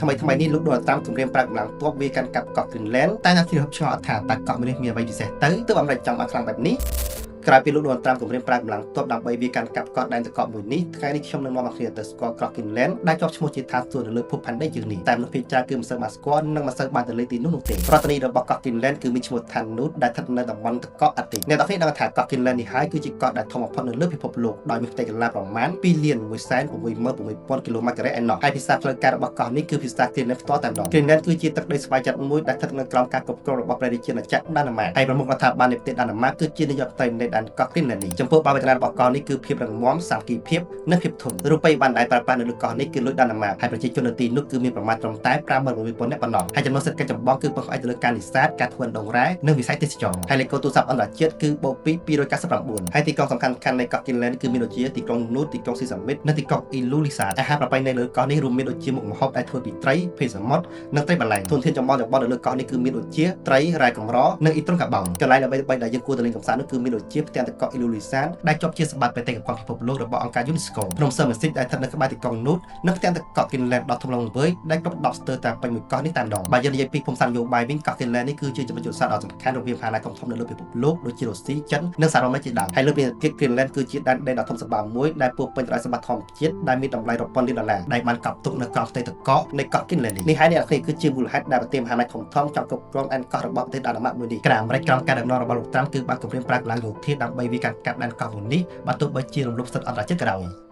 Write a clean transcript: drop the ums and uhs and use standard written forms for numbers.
ថ្មីថ្មីនេះលោកដូណាល់ត្រាំគម្រាមប្រើកម្លាំងទ័ពវាយកាន់កាប់កោះគ្រីនឡែនតែអ្នកធ្លាប់ឆ្ងល់ថាតើកោះមួយនេះមានអ្វីពិសេសទៅទើបអាមេរិកចង់បានខ្លាំងបែបនេះក្រោយពីលោកដូណាល់ត្រាំគម្រាមប្រើកម្លាំងទ័ពដើម្បីវាយកាន់កាប់កោះដែនទឹកកកមួយនេះថ្ងៃនេះខ្ញុំនឹងនាំអ្នកគ្នាទៅស្គាល់កោះគ្រីនឡែនដែលជាប់ឈ្មោះជាឋានសួគ៌នៅលើភពផែនដីយើងនេះតែមនុស្សភាគច្រើនគឺមិនសូវបានស្គាល់និងមិនសូវបានទៅលេងទីនោះនោះទេរដ្ឋធានីរបស់កោះគ្រីនឡែនគឺមានឈ្មោះថានូតដែលស្ថិតនៅតំបន់ទឹកកកអាទីអ្នកទាំងគ្នាដឹងថាកោះគ្រីនឡែននេះហើយគឺជាកោះដែលធំបំផុតនៅលើពិភពលោកដោយមានផ្ទៃកន្លាប្រមាណ2លាន166,000គីឡូម៉ែត្រការ៉េឯណោះហើយភាសាផ្លូវការរបស់កោះនេះគឺភាសាគ្រីនឡែនផ្ទាល់តែម្ដងគ្រីនឡែនគឺជាទឹកដីស្វ័យច័ន្ទមួយដែលស្ថិតនៅក្រោមការគ្រប់គ្រងរបស់ព្រះរាជាណាចក្រដាណាម៉ាកហើយប្រមុខរដ្ឋាភិបាលនៃប្រទេសដាណាម៉ាកគឺជានាយករដ្ឋមន្ត្រីនៃដែនកោះគ្រីនឡែននេះចំពោះបាវចនារបស់កោះនេះគឺភាពរឹងមាំសាមគ្គីភាពនិងភាពធន់រូបិយប័ណ្ណដែលប្រើប្រាស់នៅលើកោះនេះគឺលុយដាណាម៉ាកហើយប្រជាជននៅទីនោះគឺមានប្រមាណត្រឹមតែ56,000នាក់ប៉ុណ្ណោះហើយចំណូលសេដ្ឋកិច្ចចម្បងគឺពឹងផ្អែកទៅលើការនេសាទការធ្វើអណ្ដូងរ៉ែនិងវិស័យទេសចរណ៍ហើយលេខកូដទូរស័ព្ទអន្តរជាតិគឺបូក2 299ហើយទីក្រុងសំខាន់ៗនៃកោះគ្រីនឡែនគឺមានដូចជាទីក្រុងនូតទីក្រុងស៊ីសាមីតនិងទីក្រុងអ៊ីលូលីសាអាហារប្រពៃណីលើកោះនេះរួមមានដូចជាមុខម្ហូបដែលធ្វើពីត្រីភេសមុទ្រនិងត្រីបន្លែធនធានចម្បងចម្បងនៅលើកោះនេះគឺមានដូចជាត្រីរ៉ែកម្រនិងអ៊ីត្រុងកាបោនកន្លែងល្បីៗដែលយើងគួរទៅលេងកម្សាន្តនោះគឺមានដូចជាផ្ទាំងទឹកកកអ៊ីលូលីសានដែលជាប់ជាសម្បត្តិបេតិកភណ្ឌពិភពលោករបស់អង្គការ UNESCO ភ្នំសឺម៉ាស៊ីកដែលស្ថិតនៅក្បែរទីក្រុងនូតនិងផ្ទាំងទឹកកកគ្រីនឡែនដ៏ធំល្វឹងដែលគ្រប់ដប់ស្ទើរតែពេញមួយកោះនេះតែម្ដងបើយើងនិយាយពីភូមិសាស្ត្រនយោបាយវិញកោះគ្រីនឡែននេះគឺជាចំណុចយុទ្ធសាស្ត្រដ៏សំខាន់រវាងមហាអំណាចធំៗនៅលើពិភពលោកដូចជារុស្ស៊ីចិននិងសហរដ្ឋអាមេរិកជាដើមហើយលើពីនេះទៀតគ្រីនឡែនគឺជាដែនដីដ៏ធំសម្បើមមួយដែលពោពេញទៅដោយសម្បត្តិធម្មជាតិដែលមានតម្លៃរាប់ពាន់លានដុល្លារដែលបានកប់ទុកនៅក្រោមផ្ទៃទឹកកកនៃកោះគ្រីនឡែននេះនេះហើយអ្នកនរគ្នាគឺជាមូលហេតុដែលប្រទេសមហាអំណាចធំៗចង់គ្រប់គ្រងដែនកោះរបស់ប្រទេសដាណាម៉ាកមួយនេះក្រៅអាមេរិកក្រោមការដឹកនាំរបស់លោកត្រាំគឺបានគម្រាមប្រើកម្លាំងយោធាដើម្បីវាយកាន់កាប់ដែនកោះមួយនេះបើទោះបីជារំលោភសិទ្ធិអន្តរជាតិក៏ដោយ។